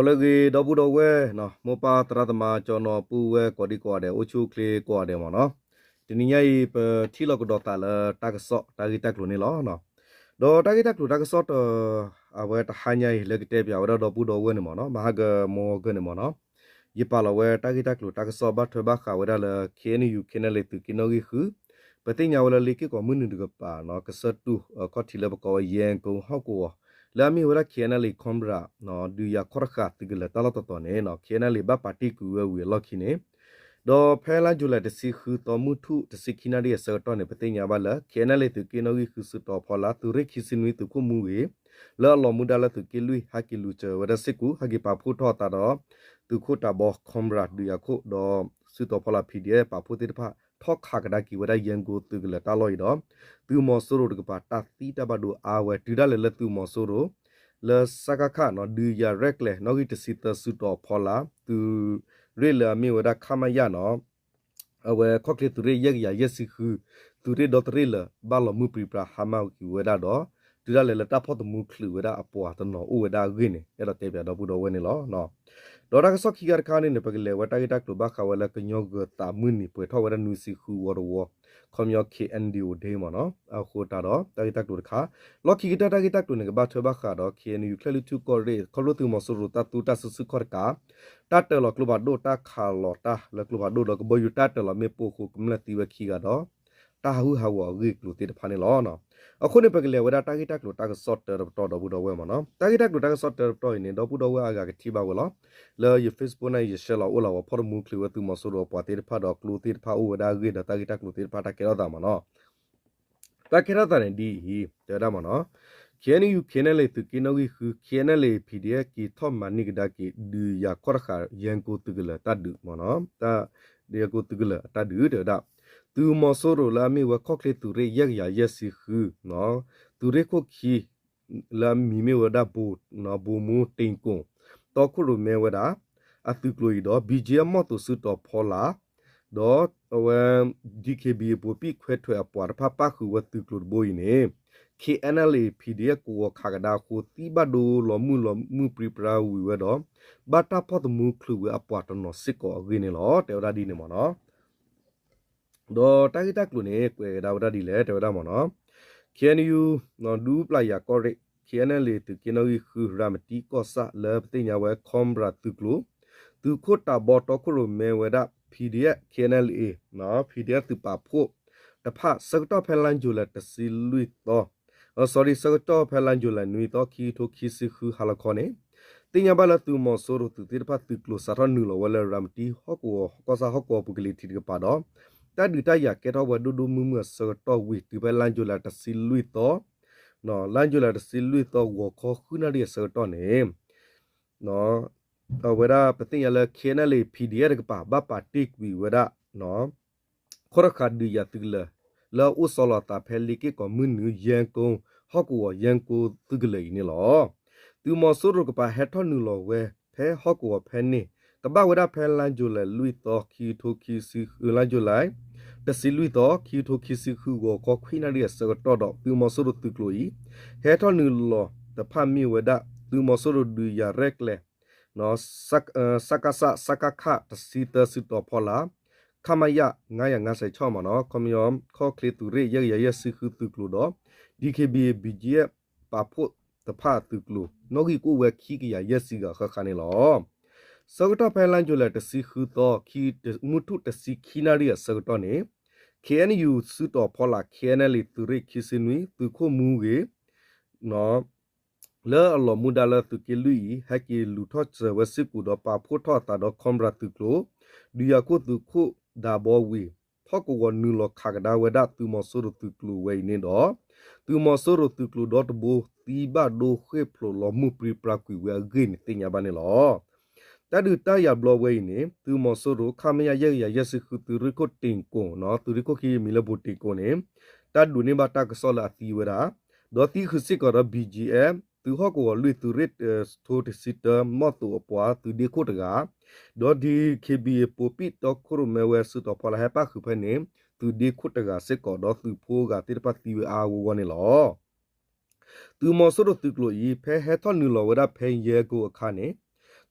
လၢအဂ့ၤ ဒီပုၢ်ဒီဝဲၢ်, မိၢ်ပၢ်သရၣ်သမါ ကၠီနီၤ ပုၢ်ဝဲၢ်ကိးဒံကိးဂၤဒဲး အိၣ်ဆူၣ်အိၣ်ချ့ကိးဂၤဒဲးမ့ၢ်နီၤ, တနံၤညါအံၤ ပထံၣ်လိာ်ကဒီးသးလၢတၢ်ကစီၣ်တၢ်ဂ့ၢ်တၢ်ကျိၤန့ၣ်လီၤ. ဒီးတၢ်ဂ့ၢ်တၢ်ကျိၤတၢ်ကစီၣ်တၢ် အဝဲတဟါညါအံၤ လၢကတဲပၠးဝဲဒၣ်ဒီပုၢ်ဒီဝဲၢ်န့ၣ်မ့ၢ်နီၤ, မဟါကမီၤဂီၤန့ၣ်မ့ၢ်နီၤ, ယပာ်လီၤဝဲတၢ်ဂ့ၢ်တၢ်ကျိၤတၢ်ကစီၣ်ဘၣ်ထွဲဘၣ်ဃးဝဲဒၣ်လၢ KNU KNLA သုးက့နီၣ်ဂံၢ်ဃု, ပသ့ၣ်ညါဝဲလၢလ့က့ၢ်ကိးမုၢ်နုာ်တကပၤနီၤ ကစၢၢ်တူၢ် အခီၣ်ထံးလၢပကိးဝဲ ယဲၢ်ကိၣ် ဟီၣ်ကဝီၤ လၢအမ့ၢ်ဝဲဒၣ် KNLA Cobra ဒုးယၤခီၣ်တဃာ်သုးကလၢၤတၢ်လီၢ်တတီၤန့ၣ် KNLA ဘၣ်ပာ်တ့ၢ်ကွံာ်ဝဲဝံၤအလီၢ်ခံန့ၣ်, ဒီးဖဲလါယူၤလံတဆံဃုသီ မုၢ်ထူၣ်တဆံခံနၣ်ရံၣ်အဆၢကတီၢ်န့ၣ် ပသ့ၣ်ညါဘၣ်လၢ KNLA သုးက့နီၣ်ဂံၢ်ဃုစုတီၤဖီလာ် သုးရ့ၣ်ခံဆံနွံ သုးခိၣ်မူဂ့ၤ လၢအလီၤမူဒါလၢသုးက့လွံၢ် ဟဲက့ၤလူၤစၢၤဝဲဒၣ်စ့ၢ်ကီး ဟဲက့ၤပာ်ဖှိၣ်ထီၣ်အသးဒီး သုးခိၣ်တၢ်ဘီ Cobra ဒုးယၤခိၣ် ဒီးစုတီၤဖီလာ် PDF ပာ်ဖှိၣ်သ့ၣ်တဖၣ် ထီၣ်ခးကဒါက့ၤဝဲဒၣ် ယဲၢ်ကိၣ်သုးကလၢၤတၢ်လီၢ်အံၤဒီး သုးမီၤစိရိၤတကပၤ တၢ်သံတၢ်ဘၣ်ဒိအါဝဲ တုၤဒၣ်လဲာ်လၢသုးမီၤစိရိၤ လၢ စကခ နီၤဒုးယၤရဲၣ်ကျဲၤ နီၣ်ဂံၢ်တဆံသၢစုတီၤဖီလာ် သုးရ့ၣ်လၢအမ့ၢ်ဝဲဒၣ် ခမရ နီၤ အဝဲခီၣ်ချ့သုးရ့ၣ်ယဲၢ်ကယၤယဲၢ်ဆံဃု သုးရ့ၣ်ဒီတရ့ၣ်လၢာ် ဘၣ်လီၤမုၢ်ပြံပြါဟါမၢ်က့ၤဝဲဒၣ်ဒီး တုၤဒၣ်လဲာ်လၢတၢ်ဖီၣ်သမူချုးဝဲဒၣ်အပှၤတနီၤအိၣ်ဝဲဒၣ်အဂ့ၢ်န့ၣ် အဲၣ်ဒိးတဲပၠးဒီပုၢ်ဒီဝဲၢ်န့ၣ်လီၤ. ဒီးတၢ်ကစီၣ်ခံခါတခါန့ၣ်န့ၣ် ပကလဲၤဝဲတၢ်ဂ့ၢ်တၢ်ကျိၤဘၣ်ဃးဝဲလၢကညီဂၢၤသးမုၢ်နံၤပှဲၤထီၣ်ဝဲဒၣ်နွံဆံဃုဝီတဝီ ခီပညီ KNDO Day မ့ၢ်နီၤ အဃိသတးဒီး တၢ်ဂ့ၢ်တၢ်ကျိၤတခါ လီၢ်ခံကတၢၢ်တၢ်ဂ့ၢ်တၢ်ကျိၤန့ၣ် ကဘၣ်ထွဲဘၣ်ဃးဒီး KNU ခဲလၢာ်ထူၣ်ကီၢ်ရ့ၣ် ခီဖျိသုးမီၤစိရိၤတၢ်သူတၢ်စုဆူၣ်ခီၣ်တကး တၢ်တၢၢ်လီၤကျိဖးဒိၣ် တၢ်ခးလီၤတၢ်လၢကျိဖးဒိၣ်ဒီးကဘီယူၤတၢ်တၢၢ်လီၤမ့ၣ်ပိၢ်အဃိ ကမျၢၢ်သံဝဲခံဂၤဒီး တၢ်ဟးဂူာ်ဟးဂီၤအဂ့ၢ်အကျိၤသ့ၣ်တဖၣ်န့ၣ်လီၤ. အဃိန့ၣ် ပကလဲၤဝဲဒၣ်တၢ်ဂ့ၢ်တၢ်ကျိၤတၢ်ကစီၣ်တၢတပတီၢ်ဒီပုၢ်ဒီဝဲၢ်မ့ၢ်နီၤ တၢ်ဂ့ၢ်တၢ်ကျိၤတၢ်ကစီၣ်တၢတပတီၢ်အံၤန့ၣ် ဒီပုၢ်ဒီဝဲၢ်အါဂၤကထံၣ်ဘၣ်ဝဲလီၤ. လၢယ Facebook န့ၣ် ယ share လီၤအိၣ်လီၤဝဲ ဖီၣ်သမူချုးဝဲသုးမီၤစိရိၤအပှၤသ့ၣ်တဖၣ်ဒီးကျိသ့ၣ်တဖၣ်အိၣ်ဝဲဒၣ်အဂ့ၢ်ဒီးတၢ်ဂ့ၢ်တၢ်ကျိၤသ့ၣ်တဖၣ်တၢ်ကဲထီၣ်သးမ့ၢ်နီၤ တၢ်ကဲထီၣ်သးန့ၣ်ဒ်အံၤ တဲဝဲဒၣ်မ့ၢ်နီၤ KNU KNLA သုးက့နီၣ်ဂံၢ်ဃု KNLA PDF က့ၤထီၣ်မၤန့ၢ်ကဒါက့ၤ ဒုးယၤခီၣ်တဃာ် ယဲၢ်ကိၣ်သုးကလၢၤတၢ်ဒုးမ့ၢ်နီၤ တၢ် ယဲၢ်ကိၣ်သုးကလၢၤအတၢ်ဒုးတဲဝဲဒၣ် သုးမီၤစိရိၤလၢအမ့ၢ်ဝဲခီၣ်ချ့သုးရ့ၣ်ယဲၢ်ကယၤယဲၢ်ဆံဃု သုးရ့ၣ်ခိၣ်ခံ လၢအမံၤမ့ၢ်ဝဲဒၣ် ဗိုလ်မှူးတင်ကို တီခိၣ်ရိၣ်မဲဝဲဒၣ် အသုးကျိၤအံၤဒီး ဘံၣ်ကၠံအမီၢ်သိးစုတီၤဖီလာ် ဒီးအဝဲ DKBA ဘိးဘံၣ်ခွဲးထွဲးအပှၤတဖၣ်ပၣ်ဃုာ်ဝဲသုးကျိၤတဘိအံၤန့ၣ် KNLA PDF ကဝီၤခးကဒါအဃိ သံဘၣ်ဒိလီၤမုၢ်လီၤမုၢ်ပြံပြါဝံၤဝဲဒီး ဘၣ်တၢ်ဖီၣ်သမူချုးဝဲအပှၤတနီၤစ့ၢ်ကီးအဂ့ၢ်န့ၣ်လီၤ တဲဝဲဒၣ်ဒ်န့ၣ်မ့ၢ်နီၤ ဒီးတၢ်ဂ့ၢ်တၢ်ကျိၤန့ၣ် ကွဲးကဒါဝဲဒၣ်ဒ်လဲၣ် တဲဝဲဒၣ်မ့ၢ်နီၤ KNU ဒူပျၢ်ယၤကီၢ်ရ့ၣ် KNLA သုးက့နီၣ်ဂံၢ်ဃု ရၤမတံကီၢ်ဆၣ်လၢပသ့ၣ်ညါဝဲ Cobra သုးကျိၤ သုးခိၣ်တၢ်ဘီတီခိၣ်ရိၣ်မဲဝဲဒၣ် PDF KNLA PDF သုးပာ်ဖှိၣ်တဖၣ် ဆၢကတီၢ်ဖဲလါယူၤလံတဆံလွံၢ်သီ sorry ဆၢကတီၢ်ဖဲလါယူၤလံနွံသီ ခံကထိခံဆံဃုဟါလီၤခီန့ၣ် သ့ၣ်ညါဘၣ်လၢသုးမီၤစိရိၤသုးသ့ၣ်တဖၣ်သုးကျိၤစးထီၣ်နုာ်လီၤဝဲလၢရၤမတံဟီၣ်ကဝီၤ ကီၢ်ဆၣ်ဟီၣ်ကဝီၤပူၤကလံၤထံးတကပၤဒီး တၢ်ဒုးတၢ်ယၤကဲထီၣ်ဝဲဒိၣ်ဒိၣ်မုၢ်မုၢ်အဆၢကတီၢ်ဝံၤ တုၤဖဲလါယူၤလံတဆံလွံၢ်သီ လါယူၤလံတဆံလွံၢ်သီ ဂီၤခီဃုနၣ်ရံၣ်အဆၢကတီၢ်န့ၣ် အဝဲဒၣ်ပသ့ၣ်ညါလၢ KNLA PDF တကပၤ ဘၣ်ပာ်တ့ၢ်ကွံာ်ဝဲဒၣ် ခီၣ်တဃာ်ဒုးယၤသုးကလၢၤ လၢအအိၣ်ဆီလီၤအသးဖဲလ့က့ၢ်ကိးမုၢ်နုာ် ယဲၢ်ကိၣ် ဟီၣ်ကဝီၤယဲၢ်ကိၣ်သုးကလၢၤအံၤန့ၣ်လီၤ. သုးမီၤစိရိၤတကပၤဟဲထီၣ်နုာ်လီၤဝဲ ဖဲဟီၣ်ကဝီၤဖဲန့ၣ် ကဘၣ်ဝဲဒၣ်ဖဲလါယူၤလံလွံၢ်သီ ခံကထိခံဆံ လါယူၤလံ တဆံလွံၢ်သီ ခံကထိခံဆံဃု ဂီၤခီခွံနၣ်ရံၣ်အဆၢကတီၢ်ဒီး သုးမီၤစိရိၤသုးကျိၤအံၤ ဟဲထီၣ်နုာ်လီၤတဖၣ်မ့ၢ်ဝဲဒၣ် သုးမီၤစိရိၤဒုးယၤရဲၣ်ကျဲၤ စကစ စကခ တဆံသၢစုတီၤဖီလာ် ခမရ ငါးရာငါးဆယ်ခြောက် မ့ၢ်နီၤ ခီပညီ ခီၣ်ချ့သုးရ့ၣ် ယဲၢ်ကယၤယဲၢ်ဆံဃုသုးကျိၤဒီး DKBA BGF ပာ်ဖှိၣ်တဖၣ်သုးကျိၤ နီၣ်ဂံၢ်ကအိၣ်ဝဲခံကယၤယဲၢ်ဆံဂၤဃၣ်ဃၣ်န့ၣ်လီၤ. ဆၢကတီၢ်ဖဲလါယူၤလံတဆံဃုသီ မုၢ်ထူၣ်တဆံခံနၣ်ရံၣ်အဆၢကတီၢ်န့ၣ် KNU စုတီၤဖီလာ် KNLA သုးရ့ၣ်ခံဆံနွံ သုးခိၣ်မူဂ့ၤ လၢအလီၤမူဒါလၢသုးက့လွံၢ်အံၤ ဟဲက့ၤလူၤထီၣ်စၢၤဝဲစ့ၢ်ကီးဒီးပာ်ဖှိၣ်ထီၣ်အသးဒီး Cobra သုးကျိၤ ဒုးယၤခိၣ်သုးခိၣ်ဒၢဘီဝံၤ ဟီၣ်ကဝီၤနုာ်လီၤခးကဒါဝဲဒၣ်သုးမီၤစိရိၤသုးကျိၤဝဲအံၤန့ၣ်ဒီး သုးမီၤစိရိၤသုးကျိၤဒီတဘိ သံဘၣ်ဒိဃ့ၢ်ဖျိးလီၤမုၢ်ပြံပြါကွံာ်ဝဲအဂ့ၢ်န့ၣ် သ့ၣ်ညါဘၣ်န့ၣ်လီၤ. တၢ်ဒုးတၢ်ယၤဘျီဝဲအံၤန့ၣ် သုးမီၤစိရိၤ ခမရ ယဲၢ်ကယၤယဲၢ်ဆံဃု သုးရ့ၣ်ခိၣ်တင်ကိၣ် သုးရ့ၣ်ခိၣ်ခံမံၤလၢဘိၣ်တင်ကိၣ်န့ၣ် တၢ်ဒိးန့ၢ်ဘၣ်တၢ်ကစီၣ်လၢအသံဝဲဒၣ် ဒီးသံဃုာ်စ့ၢ်ကီးဒီး BGF သုးဟီၣ်ကဝီၤလွံၢ် သုးရ့ၣ်ထိတဆံတၢ မီၢ်သိးအပှၤ သုးဒ့ခိၣ်တဂၤ ဒီး DKBA ဘိးဘံၣ်တီခိၣ်ရိၣ်မဲဝဲစုတီၤဖီလာ်ဟဲပၣ်ဃုာ်ဖဲန့ၣ် သုးဒ့ခိၣ်တဂၤစ့ၢ်ကီးဒီးသုးဖိအဂၤသ့ၣ်တဖၣ်သံဝဲအါအါဂီၢ်ဂီၢ်န့ၣ်လီၤ. သုးမီၤစိရိၤသုးကျိၤအံၤ ဖဲဟဲထီၣ်နုာ်လီၤဝဲဒၣ်ဖဲယဲၢ်ကိၣ်အခါန့ၣ်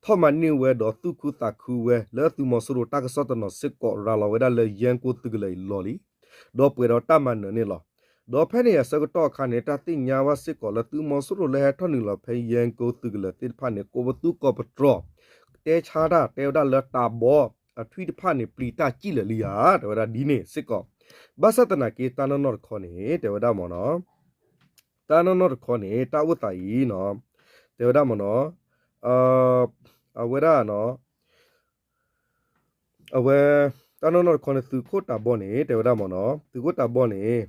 ထီၣ်မၤန့ၢ်ဝဲဒီးသူၣ်ခုသးခုဝဲလၢသုးမီၤစိရိၤတၢ်ကစီၣ်တနီၤစ့ၢ်ကီး ရၤလီၤဝဲဒၣ်လၢယဲၢ်ကိၢ်သုးကလၢၤအံၤလီၢ်လံ, ဒီးပှဲၤဒီးတၢ်မၤနၢၤန့ၣ်လီၤ. ဒီးဖဲန့ၣ်အဆၢကတီၢ်အခါန့ၣ် တၢ်သ့ၣ်ညါဘၣ်စ့ၢ်ကီးလၢသုးမီၤစိရိၤလၢဟဲထီၣ်နုာ်လီၤဖဲယဲၢ်ကိၢ်သုးကလၢၤသ့ၣ်တဖၣ်န့ၣ် ကိးပသူကိးပတြီၤ တဲဆါတၢ် တဲဝဲဒၣ်လၢတၢ်ဘီအထွံၣ်တဖၣ်န့ၣ် ပျံၤတၢ်စံၣ်လၢာ်လံဧါ တဲဝဲဒၣ်ဒ်န့ၣ်စ့ၢ်ကီး. ဘၣ်ဆၣ်သနာ်က့ တၢ်နီၢ်နီၢ်တခီန့ၣ် တဲဝဲဒၣ်မ့ၢ်နီၤ, တၢ်နီၢ်နီၢ်တခီန့ၣ် တၢ်အိၣ်သးအံၤနီၤ, တဲဝဲဒၣ်မ့ၢ်နီၤ, အဝဲဒၣ်နီၤ, အဝဲ တၢ်နီၢ်နီၢ်တခီန့ၣ် သုးခိၣ်တၢ်ဘီန့ၣ် တဲဝဲဒၣ်မ့ၢ်နီၤ, သုးခိၣ်တၢ်ဘီန့ၣ်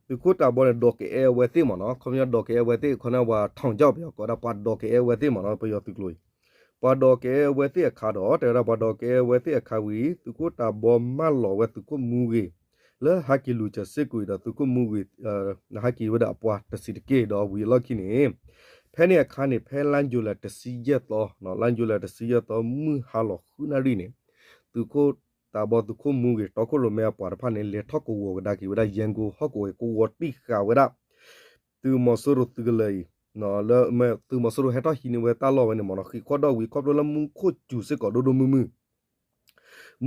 သုးခိၣ်တၢ်ဘီန့ၣ် ဒီးကအဲအဝဲသ့ၣ်မ့ၢ်နီၤ, ခီပညီဒီးကအဲအဝဲသ့ၣ် ခီပညီပှၤထီၣ်ကၠီၣ်ပယီၤကိးဒၣ် ပှၤဒီးကအဲအဝဲသ့ၣ်မ့ၢ်နီၤ, ပယီၤသုးကျိၤအံၤ ပှၤဒီးကအဲအဝဲသ့ၣ်အခါဒီး တဲဝဲဒၣ်ပှၤဒီးကအဲအဝဲသ့ၣ်အခါဝံၤ သုးခိၣ်တၢ်ဘီမၢလီၤဝဲသုးခိၣ်မူဂ့ၤ လၢဟးက့ၤလူၤစၢၤစ့ၢ်ကီးအံၤဒီး သုးခိၣ်မူဂ့ၤ ဟးက့ၤဝဲဒၣ်အပှၤတဆံးတက့ၢ်ဒီးဝံၤအလီၢ်ခံန့ၣ် ဖဲန့ၣ်အခါန့ၣ် ဖဲလါယူၤလံတဆံယဲၢ်သီ, လါယူၤလံတဆံယဲၢ်သီ မုၢ်ဟါလီၤဃုနၣ်ရံၣ်န့ၣ် သုးခိၣ်တၢ်ဘီသုးခိၣ်မူဂ့ၤ တီခိၣ်ရိၣ်မဲအပှၤတဖၣ်န့ၣ် လဲၤထီၣ်ကဝီၤကဒါက့ၤဝဲဒၣ် ယဲၢ်ကိၢ်ဟီၣ်ကဝီၤ ကဝီၤတံၢ်ဃာ်ဝဲဒၣ် သုးမီၤစိရိၤသုးကလၢၤအံၤ လၢသုးမီၤစိရိၤဟဲထီၣ်ဟံးန့ၢ်ဝဲတၢ်လီၢ်ဝဲန့ၣ်မ့ၢ်နီၤ, ဃံးခီၣ်ဒီၣ်ဝံၤ ခီဖျိလၢမူခိၣ်စူၤစ့ၢ်ကီးဒိၣ်ဒိၣ်မုၢ်မုၢ်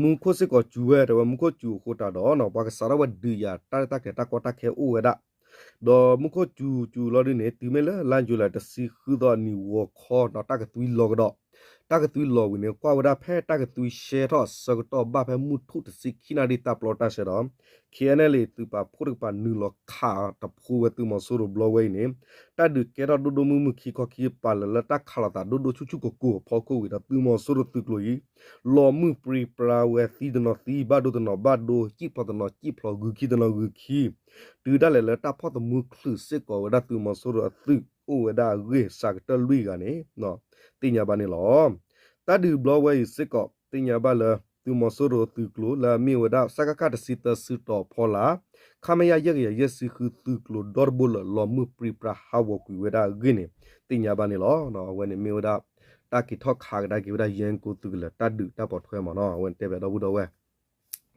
မူခိၣ်စ့ၢ်ကီးစူၤဝဲ တဲဝဲ မူခိၣ်စူၤအဃိတၢ်ဒီး ပှၤကစးထီၣ်ဝဲဒုးယၤတၢ်ရဲၣ်တၢ်ကျဲၤတၢ်ကီတၢ်ခဲအိၣ်ဝဲဒၣ်, ဒီးမူခိၣ်စူၤစူၤလီၤဒုးန့ၣ် တုၤမ့ၢ်လၢလါယူၤလံတဆံဃုသီနံၤဂီၤခီဒီး တၢ်ကသွံလီၤကဒီး, တၢ်ကသွံလီၤဝံၤန့ၣ် ကွၢ်ဝဲဒၣ်ဖဲတၢ်ကသွံရှဲထီၣ်အဆၢကတီၢ်ဘၣ်ဖဲမုၢ်ထူၣ်တဆံခံနၣ်ရံၣ်တၢ်ပျီတၢ်ရှဲဒီး ခ့ၣ်အဲၣ်အဲၣ်လ့ၣ် သုးပာ်ဖှိၣ်တကပၤနုာ်လီၤခးတဖိဝဲသုးမီၤစိရိၤဘျီဝဲအံၤန့ၣ် တၢ်ဒုးကဲထီၣ်ဒိၣ်ဒိၣ်မုၢ်မုၢ်ခံခီခံကပၤလၢာ်လၢတၢ်ခးလိာ်သးဒိၣ်ဒိၣ်ဆူၣ်ဆူၣ်ကိၢ်ကိၢ်အဖီခိၣ်ဝံၤဒီး သုးမီၤစိရိၤသုးကျိၤအံၤ လီၤမုၢ်ပြံပြါဝဲသံတနီၤသံ ဘၣ်ဒိတနီၤဘၣ်ဒိ စံၣ်ဖျိးတနီၤစံၣ်ဖျိး ဂုၤခံတနီၤဂုၤခံ တုၤဒၣ်လဲာ်လၢတၢ်ဖီၣ်သမူချုးစ့ၢ်ကီးဝဲဒၣ်သုးမီၤစိရိၤအသုးအိၣ်ဝဲဒၣ်အဂ့ၢ် စှၤကတၢၢ်လွံၢ်ဂၤန့ၣ် သ့ၣ်ညါဘၣ်န့ၣ်လီၤ. တၢ်ဒုးဘျီဝဲအံၤစ့ၢ်ကီး သ့ၣ်ညါဘၣ်လၢ သုးမီၤစိရိၤသုးကျိၤလၢအမ့ၢ်ဝဲဒၣ် စကခ တဆံသၢစုတီၤဖီလာ် ခမရ ယဲၢ်ကယၤယဲၢ်ဆံဃုသုးကျိၤဒီတဘိလၢာ် လီၤမုၢ်ပြံပြါဟးဂီၤကွံာ်ဝဲဒၣ်အဂ့ၢ်န့ၣ် သ့ၣ်ညါဘၣ်န့ၣ်လီၤ. အဝဲန့ၣ်မ့ၢ်ဝဲဒၣ် တၢ်က့ၤထီၣ်ခးကဒါက့ၤဝဲဒၣ် ယဲၢ်ကိၢ်သုးကလၢၤတၢ်ဒုးတၢ်ပိာ်ထွဲမ့ၢ်နီၤ အဝဲန့ၣ်တဲဘၣ်ဒီပုၢ်ဒီဝဲၢ်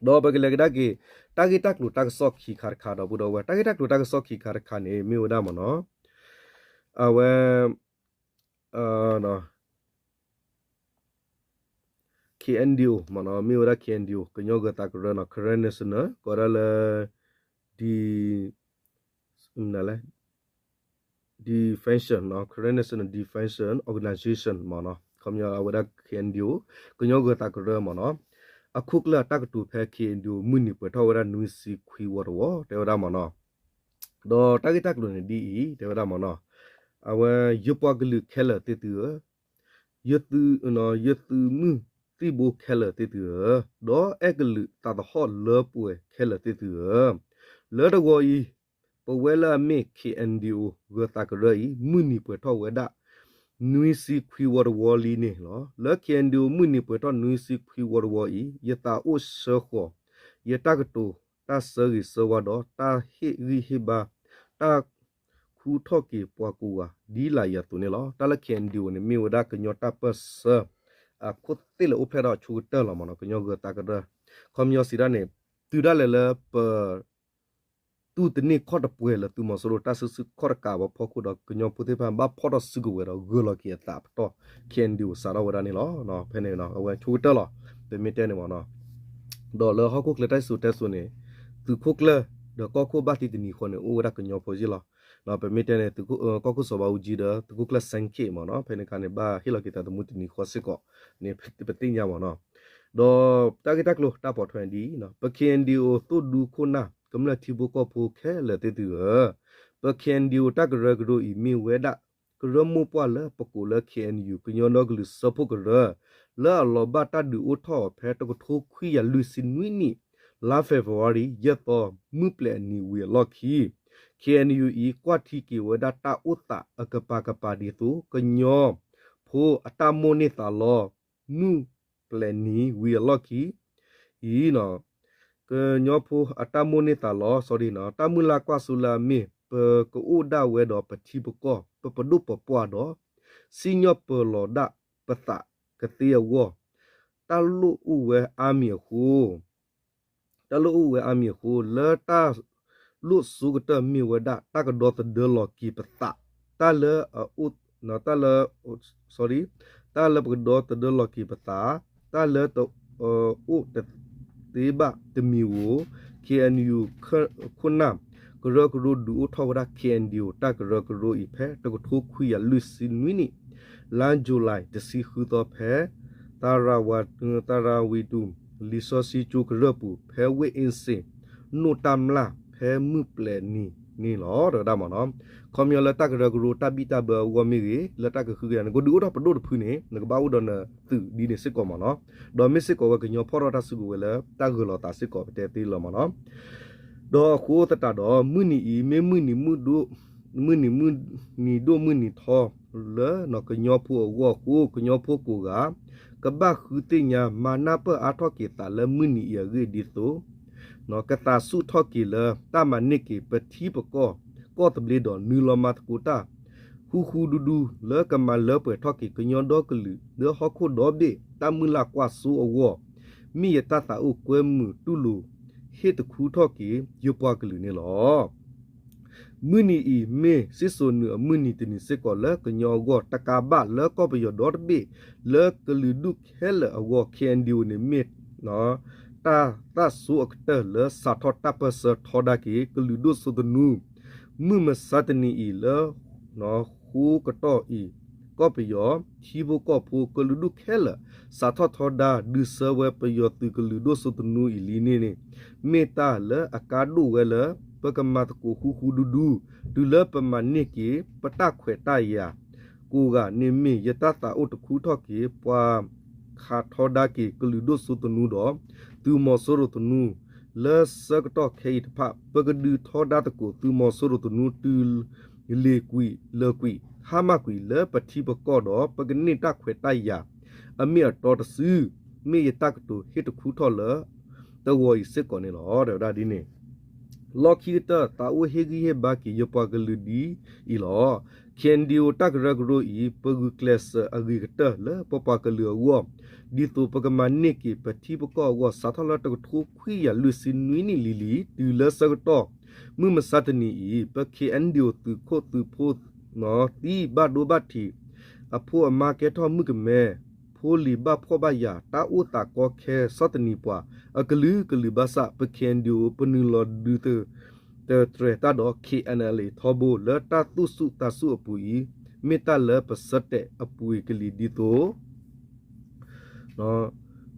ဒီးပကလဲၤကဒါက့ၤ တၢ်ဂ့ၢ်တၢ်ကျိၤတၢ်ကစီၣ်ခံခါတခါဒီပုၢ်ဒီဝဲၢ် တၢ်ဂ့ၢ်တၢ်ကျိၤတၢ်ကစီၣ်ခံခါတခါန့ၣ် မ့ၢ်ဝဲဒၣ်မ့ၢ်နီၤ အဝဲ KNDO မ့ၢ်နီၤ မ့ၢ်ဝဲဒၣ် KNDO ကညီဂၢၤသးကရၢနီၤ Karen National ကိးဒၣ်လၢ D မနုၤလဲၣ် Defense နီၤ Karen National Defense Organization မ့ၢ်နီၤ ခီပညီအဝဲဒၣ် KNDO ကညီဂၢၤသးကရၢမ့ၢ်နီၤ အခိၣ်ကျၢၢ်အတၢ်ကတိၤဖဲ KNDO မုၢ်နံၤပှဲၤထီၣ်ဝဲဒၣ်နွံဆံခွံဝီတဝီ တဲဝဲဒၣ်မ့ၢ်နီၤ ဒီးတၢ်ဂ့ၢ်တၢ်ကျိၤန့ၣ်ဒ်အံၤ တဲဝဲဒၣ်မ့ၢ်နီၤ အဝဲ ယပှၤကလုာ်ခဲလၢာ်သ့ၣ်သုဧၢ, ယသုးမုၢ်သံၣ်ဘိခဲလၢာ်သ့ၣ်သုဧၢ, ဒီးအဲၣ်ကလုာ်သးသဟီၣ်လၢပှဲၤခဲလၢာ်သ့ၣ်သုဧၢ, လၢတဝီအံၤ ပဝဲလၢအမ့ၢ် KNDO ဂၢၤသးကရၢအံၤ မုၢ်နံၤပှဲၤထီၣ်ဝဲဒၣ် နွံဆံခွံဝီတဝီလံန့ၣ်လီၤ. လၢ KNDO မုၢ်နံၤပှဲၤထီၣ်နွံဆံခွံဝီတဝီအံၤ ယသးအိၣ်ဆၢဃီၤ ယတၢ်ကတိၤတၢ်ဆၢဂ့ၤဆၢဝါဒီး တၢ်ဟ့ၣ်ဂံၢ်ဟ့ၣ်ဘါ တၢ်ခူထီၣ်က့ၤပှၤကိးဂၤ ဒ်လာ်အံၤအသိးန့ၣ်လီၤ. တၢ်လၢ KNDO န့ၣ် မ့ၢ်ဝဲဒၣ်ကညီတၢ်ပၢၢ်ဆၢ အခိၣ်သ့ၣ်လၢအိၣ်ဖျဲၣ်ထီၣ်အဆိကတၢၢ်လီၤမ့ၢ်နီၤ ကညီဂၢၤသးကရၢ, ခီပညီစံးဒၣ်န့ၣ် တုၤဒၣ်လဲာ်လၢပ တူၢ်တန့ၢ်ခီၣ်တပှဲၤလၢသုးမီၤစိရိၤတၢ်စုဆူၣ်ခီၣ်တကးဘၣ်ဖီခိၣ်ဒီး ကညီဖိသ့ၣ်တဖၣ်ဘၣ်ဖီၣ်ထီၣ်စုကဝဲၤဒီးဂၢၢ်လီၤက့ၤအသးပတီၢ် KNDO စးထီၣ်ဝဲဒၣ်န့ၣ်လီၤ. ဖဲန့ၣ်အဝဲဆိကတၢၢ်လီၤ ပမ့ၢ်တဲန့ၣ်မ့ၢ်နီၤ ဒီးလၢဟီၣ်ခိၣ်ချၢတၢ်စံၣ်စိၤတဲစိၤန့ၣ် သုးခိၣ်ကျၢၢ်ဒီးကီၢ်ခိၣ်ဘၣ်တံၢ်တနံၤဃီန့ၣ် အိၣ်ဝဲဒၣ်ကညီဖိယ့ၢ်လီၤ. ပမ့ၢ်တဲန့ၣ် သုးခိၣ် ကီၢ်ခိၣ်စီၤဘးအူကၠံဒီး သုးခိၣ်ကျၢၢ်စဲၣ်ခ့ၣ်မ့ၢ်နီၤ ဖဲန့ၣ်အခါန့ၣ် ဘၣ်ဟ့ၣ်လီၤက့ၤသးသမူတနံၤဃီစ့ၢ်ကီးန့ၣ် ပသ့ၣ်ညါမ့ၢ်နီၤ. ဒီးတၢ်ဂ့ၢ်တၢ်ကျိၤတၢ်ပိာ်ထွဲဒ်အံၤ, ပ KNDO သိၣ်ဒူခိၣ်နၢ် ကမျၢၢ်ထံဖိကီၢ်ဖိခဲလၢာ်သ့ၣ်သုဧၢ, ပ KNDO တၢ်ကရၢကရိအံၤမ့ၢ်ဝဲဒၣ် ကရၢမိၢ်ပှၢ်လၢပကိးလၢ KNU ကညီဒီကလုာ်စၢဖှိၣ်ကရၢ လၢအလီၤဘၣ်တၢ်ဒုးအိၣ်ထီၣ်အီၤဖဲတကထိခွံကယၤလွံၢ်ဆံနွံနံၣ် လါ February ယဲၢ်သီ မုၢ်ပျဲၤအနံၤဝံၤအလီၢ်ခံ KNU အံၤ ကွၢ်ထံက့ၤဝဲဒၣ်တၢ်အိၣ်သးအကပၤကပၤဒ်သိး ကညီဖိအတၢ်မိၣ်န့ၢ်သးလီ မုၢ်ပျဲၤနံၤဝံၤအလီၢ်ခံ အံၤ ကညီဖိအတၢ်မိၣ်န့ၢ်သးလီ sorry နီၤ တၢ်မုၢ်လၢ်ကွၢ်စိလၢအမ့ၢ် ပကအိၣ်ဒၣ်ဝဲဒီးပထံပကီၢ် ပပဒိၣ်ပပှၢ်ဒီး စံၣ်ညီၣ်ပၢၤလီၤဒၣ်ပသးကသ့အဂီၢ် တၢ်လိၣ်အိၣ်ဝဲအါမံၤအဃိ တၢ်လိၣ်အိၣ်ဝဲအါမံၤအဃိ လၢတၢ်လိၣ်ဆိကတၢၢ်မ့ၢ်ဝဲဒၣ် တၢ်ကဒီသဒၢလီၤက့ၤပသး တၢ်လၢအအိၣ် တၢ်လၢ တၢ်လၢပကဒီသဒၢလီၤက့ၤပသး, တၢ်လၢတအိၣ်တသ့ဘၣ်တမံၤဧိၤ, KNU ခိၣ်နၢ် ကရၢကရိဒုးအိၣ်ထီၣ်ဝဲဒၣ် KNDO တၢ်ကရၢကရိအံၤ ဖဲတကထိခွံကယၤလွံၢ်ဆံနွံနံၣ် လါယူၤလံ တဆံဃုသီဖဲ သရၣ်ဝံတူ လံာ်စီဆှံကၠိကရၢၢ်ပူၤ ဖဲဝ့ၢ်အ့စ့ၣ် နိၣ်တၢ်မျၢ် ဖဲမုၢ်ပျဲၤနံၤန့ၣ်လီၤ တဝဲဒၣ်မ့ၢ်နီၤ. ခီပညီလၢတၢ်ကရၢကရိတၢ်ဘံၣ်တၢ်ဘၢအဂီၢ်မ့ၢ်ဂ့ၤ, လၢတၢ်ကဟုကယာ်န့ၣ် ကဒုးအိၣ်ထီၣ်ပဒိၣ်တဖုန့ၣ် နကဘၣ်အိၣ်ဒီးနသုးဒ်န့ၣ်စ့ၢ်ကီးမ့ၢ်နီၤ. ဒီးမ့ၢ်စ့ၢ်ကီးဝဲကညီဖီၣ်ထီၣ်တၢ်စုကဝဲၤလၢတၢ်ဂၢၢ်လီၤသးစ့ၢ်ကီး ပတဲသ့လီၤမ့ၢ်နီၤ. ဒီးအဃိသတးဒီး မုၢ်နံၤအံၤ မ့ၢ်မုၢ်နံၤမုၢ်ဒိၣ် မုၢ်နံၤမုၢ်နံၤဒိၣ်မုၢ်နံၤထီ လၢကညီဖိအဂီၢ်အဃိ ကညီဖိကိးဂၤ ကဘၣ်ဃုသ့ၣ်ညါ မၤနၢ်ပၢၢ်အါထီၣ်က့ၤသးလၢမုၢ်နံၤအံၤအဂ့ၢ်ဒ်သိး ကသးဆူၣ်ထီၣ်က့ၤလၢတၢ်မၤန့ၢ်က့ၤ ပထံပကီၢ် ကီၢ်သဘျ့ဒီး နုာ်လီၤမၤသကိးတၢ် ဃူဃူဒူဒူ လၢကမၤလၢပှဲၤထီၣ်က့ၤ ကညီဒီကလုာ် လၢဟီၣ်ခိၣ်ဒီဘ့ၣ် တၢ်မုၢ်လၢ်ကွၢ်စိအဂီၢ် မ့ၢ်ယတၢ်သးအိၣ်ကွဲမုာ်တူၢ်လိာ် ဟ့ၣ်တခူထီၣ်က့ၤ ယပှၤကလုာ်န့ၣ်လီၤ. မုၢ်နံၤအံၤ မ့ၢ်စ့ၢ်စိၤနုာ်အမုၢ်နံၤတနံၤစ့ၢ်ကီးလၢကညီအဂီၢ် တကးဘၣ်လၢကီၢ်ပယီၤဒီတဘ့ၣ် လၢကလုာ်ဒူၣ်ခဲလၢာ်အဂီၢ် KNDO န့ၣ်မ့ၢ် တၢ်သၣ်ဆိအကတၢၢ်လၢစးထီၣ်တၢ်ပၢၢ်ဆၢထီဒါက့ၤ ကလုာ်ဒိၣ်စိသနူ မုၢ်မဆါတနံၤအံၤလၢ ဃိကတီၢ်အံၤ ကီၢ်ပယီၤ ထံဖိကီၢ်ဖိကလုာ်ဒူၣ်ခဲလၢာ် စးထီၣ်ထီဒါ ဒုးဆၢဝဲပယီၤသုးကလုာ်ဒိၣ်စိသနူအံၤလံန့ၣ်န့ၣ် မ့ၢ်တၢ်လၢအကါဒိၣ်ဝဲလၢ ပကမၤသကိးဃူဃူဒူဒူ တုၤလၢပမၤန့ၢ်က့ၤ ပတၢ်ခွဲးတၢ်ယာ် ကိးဂၤန့ၣ်မ့ၢ်ယတၢ်သးအိၣ်တခူထီၣ်က့ၤ ပှၤခးထီဒါက့ၤကလုာ်ဒိၣ်စိသနူဒီး သုးမီၤစိရိၤသနူ လၢဆၢကတီၢ်ခဲအံၤတဖၣ် ပကဒုးထီဒါသကိးသုးမီၤစိရိၤသနူတုၤ လ့ၤကွံာ်လၢာ်ကွံာ် ဟါမၢ်ကွံာ်လၢပထံပကီၢ်ဒီး ပကန့ၢ်တၢ်ခွဲးတၢ်ယာ် အမ့ၢ်အတီတစု မ့ၢ်ယတၢ်ကတိၤဟ့ၣ်တခူထီၣ်လၢ တဂီၤအံၤစ့ၢ်ကီးန့ၣ်လီၤ တဲဝဲဒၣ်ဒ်န့ၣ် လီၢ်ခံကတၢၢ် သးအိၣ်ဟ့ၣ်ဂံၢ်ဟ့ၣ်ဘါက့ၤယပှၤကလုာ်ဒ်အံၤလီၤ. KNDO တၢ်ကရၢကရိအံၤ ပဂုာ်ကျဲးစၢးအဂ့ၤကတၢၢ်လၢပပှၤကလုာ်အဂီၢ် ဒ်သိးပကမၤန့ၢ်က့ၤပထံပကီၢ်အဂီၢ် စးထီၣ်လၢတကထိခွံကယၤလွံၢ်ဆံနွံနံၣ်လံၤလံၤ တုၤလၢဆၢကတီၢ် မုၢ်မဆါတနံၤအံၤ ပ KNDO သုးခိၣ်သုးဖိ သံဘၣ်ဒိဘၣ်ထံး အဖိအမါကဲထီၣ်မုၣ်ကမဲ ဖိလံၤဘၣ်ဖှီၣ်ဘၣ်ယာ် တၢ်အိၣ်သးကီခဲ ဆီၣ်သနံးပှၤ အကလုာ်ကလုာ်ဘၣ်ဆၣ် ပ KNDO ပနုာ်လီၤဒုး တတြဲၤတၢ်ဒီး KNLA ထီဘိ လၢတၢ်သူၣ်ဆူၣ်သးဆူၣ်အပူၤအံၤ မ့ၢ်တၢ်လၢပဆၢတဲာ်အပှ့ၤကလံၤဒ်သိး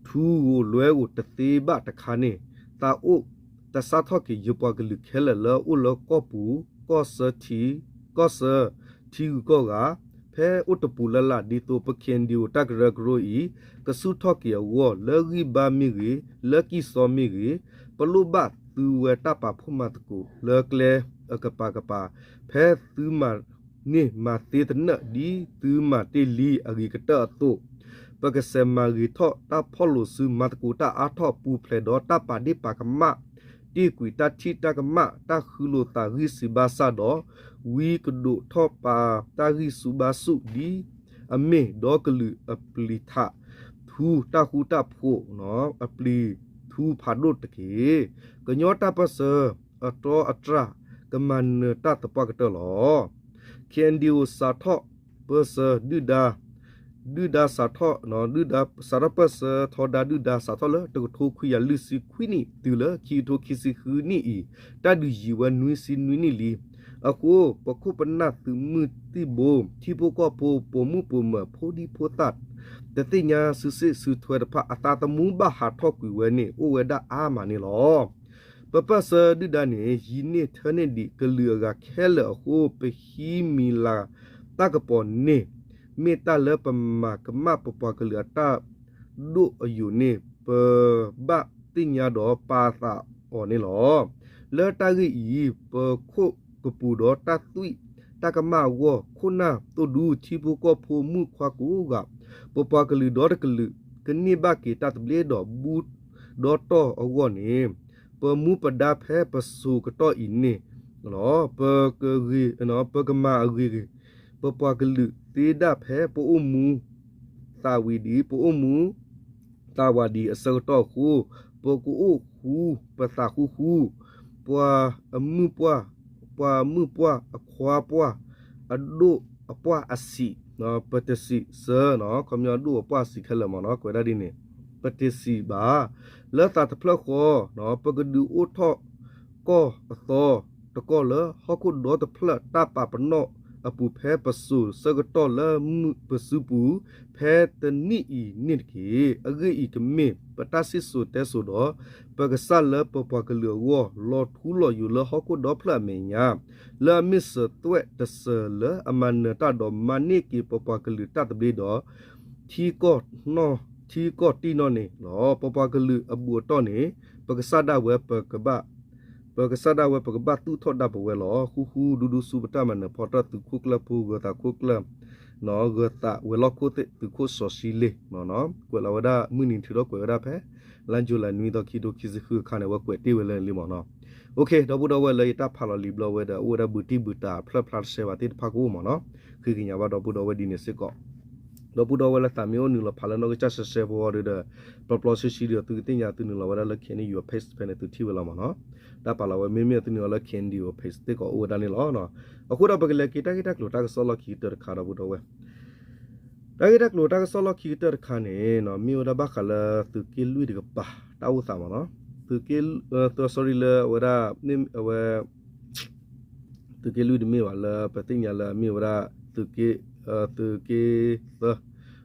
ထူဧိၤလွဲဧိၤတသ့ဘၣ်တခါန့ၣ် သးအိၣ်တစးထီၣ်က့ၤ ယပှၤကလုာ်ခဲလၢာ်လၢအိၣ်လၢကီၢ်ပူၤ ကီၢ်ဆၢထံ ကီၢ်ဆၢထံဂုၤကီၢ်ဂၤ ဖဲအိၣ်တပူၤလၢ်လၢ် ဒ်သိးပ KNDO တၢ်ကရၢကရိအံၤ ကဆူၣ်ထီၣ်က့ၤအဂီၢ် လၢဂံၢ်ဘါမ့ၢ်ဂ့ၤ လၢကံၢ်စီမ့ၢ်ဂ့ၤ ပလိၣ်ဘၣ်သုဝဲတၢ်ပာ်ဖှိၣ်မၤသကိး လၢကျဲအကပၤကပၤ ဖဲသုမၤန့ၢ်မၤသ့သနၢၣ် ဒ်သုမၤတ့ၢ်လံအဂ့ၤကတၢၢ်အသိး ပကဆဲးမၤဂ့ၤထီၣ်တၢ်ဖီၣ်လိာ်စု မၤသကိးတၢ်အါထီၣ် ပူၤဖျဲးဒီးတၢ်ပာ်ဒ့ၣ်ပာ်ကမၣ် တ့ၢ်ကွံာ်တၢ်ထံၣ်တၢ်ကမၣ် တၢ်ဃုလိာ်သးဂံၢ်ဆူၣ်ဘါဆၣ်ဒီး ဝံကဒိးထီၣ်ပာ်တၢ်ဂံၢ်ဆူၣ်ဘါဆူၣ် ဒ်အမ့ၢ်ဒီကလုာ်အပျံၤထး ထူတၢ်ဃူတၢ်ဖိး အပျံၤထူဖးဒိၣ်တက့ၢ်. ကညီတၢ်ပၢၢ်ဆၢ အတြီအတြၢ် ကမၤနၢၤတၢ်သပှၢ်ကတၢၢ်လီၤ. KNDO စးထီၣ်ပၢၢ်ဆၢဒုၣ်ဒါ ဒုၣ်ဒါစးထီၣ် ဒုၣ်ဒါစးထီၣ်ပၢၢ်ဆၢထီဒါဒုၣ်ဒါ စးထီၣ်လၢတကထိခွံကယၤလွံၢ်ဆံခွံနံၣ် တုၤလၢခံကထိခံဆံဃုနံၣ်အံၤ တၢ်ဒုးယံာ်ဝဲနွံဆံနွံနံၣ်လံ. အဃိ ပခိၣ်ပနၢ်သုးမုၢ်သံၣ်ဘိ ထံဖိကီၢ်ဖိ ပိာ်မုၣ်ပိာ်မၢၤ ဖိဒံဖိသၣ် တသ့ၣ်ညါစုစ့ၣ်စုထွဲတဖၣ် အသးသမူဘၣ်ဟးထီၣ်ကွံာ်ဝဲန့ၣ် အိၣ်ဝဲဒၣ်အါမးန့ၣ်လီၤ. ပပၢၢ်ဆၢဒုၣ်ဒါန့ၣ် ယံာ်န့ၢ်ထၢန့ၢ်ဒံးကလုာ်အဂၤခဲလၢာ်အဃိ ပဟံးမံၤလၤတၢ်ကပီၤန့ၢ် မ့ၢ်တၢ်လၢပမၤကမၣ်ပပှၤကလုာ်အတၢ်ဒိၣ်အယိာ်န့ၣ် ပဘၣ်သ့ၣ်ညါဒီးပာ်သးအီၤန့ၣ်လီၤ. လၢတၢ်ဂ့ၢ်အံၤ ပခိၣ်ကပူၤဒီးတၢ်သွံၣ်တၢ်ကမၣ်အဂီၢ် ခိၣ်နၢ်သိၣ်ဒူ ထံဖိကီၢ်ဖိမုၣ်ခွါကိးဂၤ ပပှၤကလုာ်ဒီတကလုာ် ကန့ၢ်ဘၣ်က့ၤတၢ်သဘျ့ဒီးဘူးဒီတီၢ်အဂီၢ်န့ၣ် ပမူပဒါဖဲပစိၤကတီၢ်အံၤန့ၣ်လီၤ. ပကဂ့ၤ ပကမၤအဂ့ၤဂ့ၤ ပပှၤကလုာ်သ့ဒၣ်ဖဲပအိၣ်မူသးဝံၤဒံး ပအိၣ်မူ သးဝးဒံးအဆၢကတီၢ်အဃိ ပကအိၣ်ဃူပသးဃူဃူ ပှၤအမုၢ်ပှၢ် ပှၤမုၢ်ပှၢ်အခွါပှၢ် အဒိၣ် ဒိၣ်အပှၢ်အဆံး, ပတစံးဆၢ, ခီပညီဒိၣ်အပှၢ်အဆံးခဲလၢာ်မ့ၢ်နီၤ, ကွဲးဒၣ်ဒ်န့ၣ်, ပတစံးဘၣ်, လၢသးတဖျၢၣ်ဃီ, ပကဒုးအိၣ်ထီၣ်ကီၢ်အသီတကီၢ်လၢဟီၣ်ခိၣ်ဒီတဖျၢၣ်တၢ်ပာ်ပနီၣ်အပူၤ ဖဲပစိၤဆၢကတီၢ်လၢမုၢ်ပစုပူၤ ဖဲတနံၣ်အံၤန့ၣ်တက့ၢ်. အဂ့ၢ်အံၤ, ကမ့ၢ်ပတၢ်စံၣ်စိၤတဲစိၤဒီး ပကစၢ်လၢပပှၤကလုာ်အဂီၢ် လီၤထူလီၤယိာ်လၢဟီၣ်ခိၣ်ဒီဖျၢၣ်အမဲာ်ညါ, လၢအမ့ၢ်စၢၤသွဲၣ်တစၢၤလၢအမၤနၢၤတၢ်ဒီးမၤန့ၢ်က့ၤပပှၤကလုာ်တၢ်သဘျ့ဒီး ထံကီၢ်နီၣ်, ထံကီၢ်တံၢ်နီၣ်န့ၣ်လီၤ. ပပှၤကလုာ်အဘူးအတီၢ်န့ၣ် ပကစၢ်ဒၣ်ဝဲ ပကဘၣ်, ပကစၢ်ဒၣ်ဝဲ ပကဘၣ်သူၣ်ထီၣ်ဒၣ်ပဝဲလီၤ. ဃူဃူဒူဒူဆူပတၢ်မၤနၢၤဖီတၢၣ် သုးခိၣ်ကျၢၢ်ဖိ ဂၢၤသးခိၣ်ကျၢၢ်, ဂၢၤသးဝဲၤလီၢ်ခိၣ်သ့ၣ် သုးခိၣ်စီၤၡံလ့ၣ်, ကွဲးလီၤဝဲဒၣ်မုၢ်နံၤထုးထီၣ်ကွဲးဝဲဒၣ်ဖဲ လါယူၤလံနွံသီ ခံထိခံဆံဃုအခါန့ၣ် အဝဲကွဲးတ့ၢ်ဝဲလၢလံမ့ၢ်နီၤ. အိၣ်ခ့ ဒီပုၢ်ဒီဝဲၢ်လၢယတၢ်ဖးလီၤလံာ်ဘျီဝဲဒီး အိၣ်ဝဲဒၣ်ဘူးတံၢ်ဘူးတၢ်ဖျၢၣ်ဖျါတရှဲဘၣ်သ့ၣ်တဖၣ်ကအိၣ်မ့ၢ်နီၤ. ဃ့ကညးဘၣ်ဒီပုၢ်ဒီဝဲၢ်ဒ်န့ၣ်စ့ၢ်ကီး ဒီပုၢ်ဒီဝဲၢ်လၢသးမ့ၢ်အိၣ်နုာ်လီၤဖးလၢနီၢ်ကစၢ်ရှဲရှဲဖိဒီး ပျီပျီဆှံဆှံဒီး သုကသ့ၣ်ညါသုနုာ်လီၤဝဲဒၣ်လၢ K N U အ page ဖဲန့ၣ် သုထံၣ်ဝဲလီၤမ့ၢ်နီၤ. တၢ်ပာ်လီၤဝဲမ့မ့ၢ်သုနုာ်လီၤလၢ K N U အ page သ့ၣ်ကီးအိၣ်ဝဲဒၣ်န့ၣ်လီၤ. အဃိဒီးပကလဲၤက့ၤတၢ်ဂ့ၢ်တၢ်ကျိၤတၢ်ကစီၣ်လီၢ်ခံကတၢၢ်တခါ ဒီပုၢ်ဒီဝဲၢ် တၢ်ဂ့ၢ်တၢ်ကျိၤတၢ်ကစီၣ်လီၢ်ခံကတၢၢ်တခါန့ၣ် မ့ၢ်ဝဲဒၣ်ဘၣ်ဃးလၢသုးက့လွံၢ်တကပၤ တၢ်အိၣ်သးမ့ၢ်နီၤ. သုးက့, sorry လၢအဝဲဒၣ်, အဝဲ သုးက့လွံၢ်တမ့ၢ်ဘၣ် လၢပသ့ၣ်ညါလၢအမ့ၢ်ဝဲဒၣ် သုးက့, သုးက့သၢ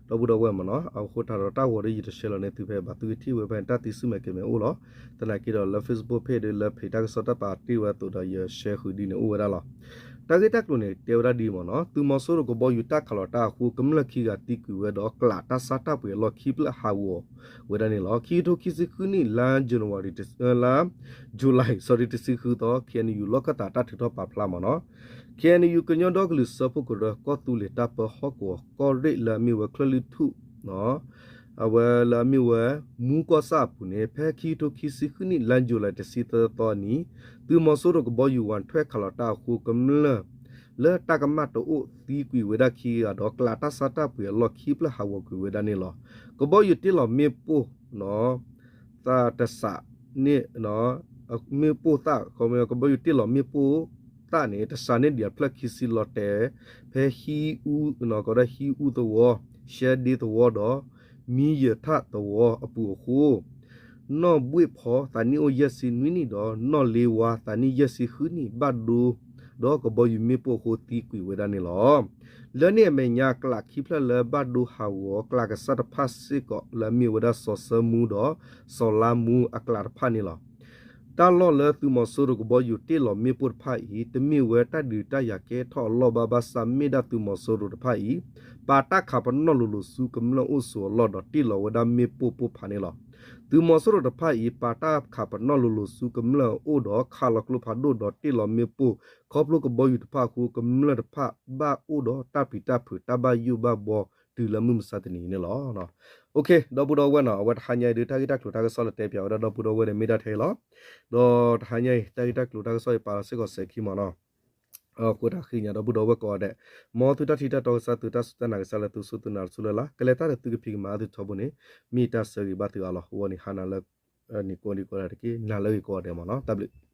ဒီပုၢ်ဒီဝဲၢ်မ့ၢ်နီၤ. အဃိသတးဒီးတၢ်ဂီၤဒီးယတရှဲလီၤန့ၢ်သုဖဲဘၣ် သုကထံၣ်ဝဲဖဲန့ၣ် တၢ်သံဆူၣ်မဲာ်ကဲၤမဲာ်အိၣ်လီၤ. သနာ်က့ဒီးလၢ Facebook page ဒီးလၢ page တၢ်ကစီၣ်တၢ်ပာ်တ့ၢ်ဝဲအသိးဒီး ယရှဲဃုာ်ဒ်န့ၣ်အိၣ်ဝဲဒၣ်လီၤ. တၢ်ဂ့ၢ်တၢ်ကျိၤန့ၣ် တဲဝဲဒၣ်ဒ်အံၤမ့ၢ်နီၤ, သုးမီၤစိရိၤကဘီယူၤတၢ်ခးလီၤတၢ်အဃိ ကမျၢၢ်ခံဂၤသံကွံာ်ဝဲဒီး ကျးတၢ်ဆါတၢ်ပှ့ၤအလီၢ်ခံဖျၢၣ်ဟးဂီၤဝဲဒၣ်န့ၣ်လီၤ. ခံကထိခံဆံဃုနံၣ် လါ January လါ July sorry တဆံဃုသီ K N U လီၢ်ခၢၣ်သးတၢ်ထုးထီၣ်ပာ်ဖျါမ့ၢ်နီၤ, K N U ကညီဒီကလုာ်စၢဖှိၣ်ကရၢ ကီၢ်သူလ့ၤတၢ်ပၢဟီၣ်ကဝီၤ ကီၢ်ရ့ၣ်လၢအမ့ၢ်ဝဲချၢၣ်လွံၢ်ထူၣ် အဝဲလၢအမ့ၢ်ဝဲ မူကီၢ်ဆၣ်အပူၤန့ၣ် ဖဲခံကထိခံဆံဃုနံၣ် လါ July တဆံသၢသီအနံၤ သုးမီၤစိရိၤကဘီယူၤဝဲထွဲခးလီၤတၢ်အဃိ ကမျၢၢ်လၢတၢ်ကမၣ်တအိၣ်သံကွံာ်ဝဲဒၣ်ခံဂၤဒီး ကျးတၢ်ဆါတၢ်ပှ့ၤအလီၢ်ခံဖျၢၣ်ဟးဂီၤကွံာ်ဝဲဒၣ်န့ၣ်လီၤ. ကဘီယူၤတ့ၢ်လီၤမ့ၣ်ပိၢ် သၣ်တစးန့ၣ် မ့ၣ်ပိၢ်သၣ် ကဘီယူၤတ့ၢ်လီၤမ့ၣ်ပိၢ်သၣ်န့ၣ် တစးန့ၣ်ဒံးအဖျၢၣ်ခံဆံလီၤတဲာ် ဖဲဟံးအူ, ကဒီးဟံးအူသဝီ, ရှဲဒ့သဝီဒီး မံယၢၤထၣ်သဝီအပူၤအဃိ နီၢ်ဘှ့ၣ်ဖီသးနံၣ်အိၣ်ယဲၢ်ဆံနွံနံၣ်ဒီး နီၢ်လ့ဝါသးနံၣ်ယဲၢ်ဆံဃုနံၣ် ဘၣ်ဒိဒီးကဘီယူၤမ့ၣ်ပိၢ်အဃိသံကွံာ်ဝဲဒၣ်န့ၣ်လီၤ. လၢန့ၣ်အမဲာ်ညါ ကျးခံဖျၢၣ်လၢဘၣ်ဒိဟးဂီၤ ကျးကစၢ်တဖၣ်စ့ၢ်ကီး လၢအမ့ၢ်ဝဲဒၣ်စီၤစၢမူဒီး စီၤလါမူအကျးတဖၣ်န့ၣ်လီၤ. တၢ်လီၢ်လၢသုးမီၤစိရိၤကဘီယူၤတ့ၢ်လီၤမ့ၣ်ပိၢ်တဖၣ်အံၤ တမ့ၢ်ဝဲတၢ်ဒုးတၢ်ယၤကဲထီၣ်အလီၢ်ဘၣ် ဘၣ်ဆၣ်မ့ၢ်ဒၣ်သုးမီၤစိရိၤတဖၣ်အံၤ ပာ်တၢ်ခးပနီၣ်လိၤလိၤဆူကမျၢၢ်အိၣ်ဆိးအလီၢ်ဒီးတ့ၢ်လီၤဝဲဒၣ်မ့ၣ်ပိၢ်ပိၢ်ဖးန့ၣ်လီၤ. သုးမီၤစိရိၤတဖၣ်အံၤ ပာ်တၢ်ခးပနီၣ်လိၤလိၤဆူကမျၢၢ်အအိၣ်ဒီးခးလီၤကျိဖးဒိၣ်ဒီးတ့ၢ်လီၤမ့ၣ်ပိၢ် ခီဖျိကဘီယူၤတဖၣ်အဃိ ကမျၢၢ်တဖၣ်ဘၣ်အိၣ်ဒီးတၢ်ပျံၤတၢ်ဖုးတၢ်ဘၣ်ယိၣ်ဘၣ်ဘှီတုၤလၢမုၢ်မဆါတနံၤအံၤန့ၣ်လီၤ. ဒီပုၢ်ဒီဝဲၢ်နီၤ အဝဲတဟါညါအံၤဒုး တၢ်ဂ့ၢ်တၢ်ကျိၤတၢ်ကစီၣ်လၢတဲပၠးဝဲဒၣ်ဒီပုၢ်ဒီဝဲၢ်န့ၣ် မ့ၢ်ဒၣ်ထဲအံၤလီၤ. ဒီးတဟါညါအံၤ တၢ်ဂ့ၢ်တၢ်ကျိၤတၢ်ကစီၣ်အံၤ ပာ်လီၤစ့ၢ်ကီးစဲၤခံမ့ၢ်နီၤ. အဃိတၢ်ဃ့ကညးဒီပုၢ်ဒီဝဲၢ်ကိးဂၤဒဲး, မ်သုတၢ်ထံၣ်တၢ်တီကစၢ် သုတၢ်စူၢ်တၢ်နာ်ကစၢ်လၢသုစူၢ်သုနာ်တစူၢ်လၢ်လၢ် ကလဲၤတၢ်ဒီးသုကဖံးကမၤအသုထီဘိန့ၣ် မ့ၢ်တၢ်ဆၢဂ့ၤဘၣ်သုအါလီၤ. အဂီၢ်န့ၣ် ဟါနၤလၢနံၤကိးဒံကိးဂၤတက့ၢ် နၤလၢဂ့ၤကိးဂၤဒဲးမ့ၢ်နီၤ. တၢ်ဘျုး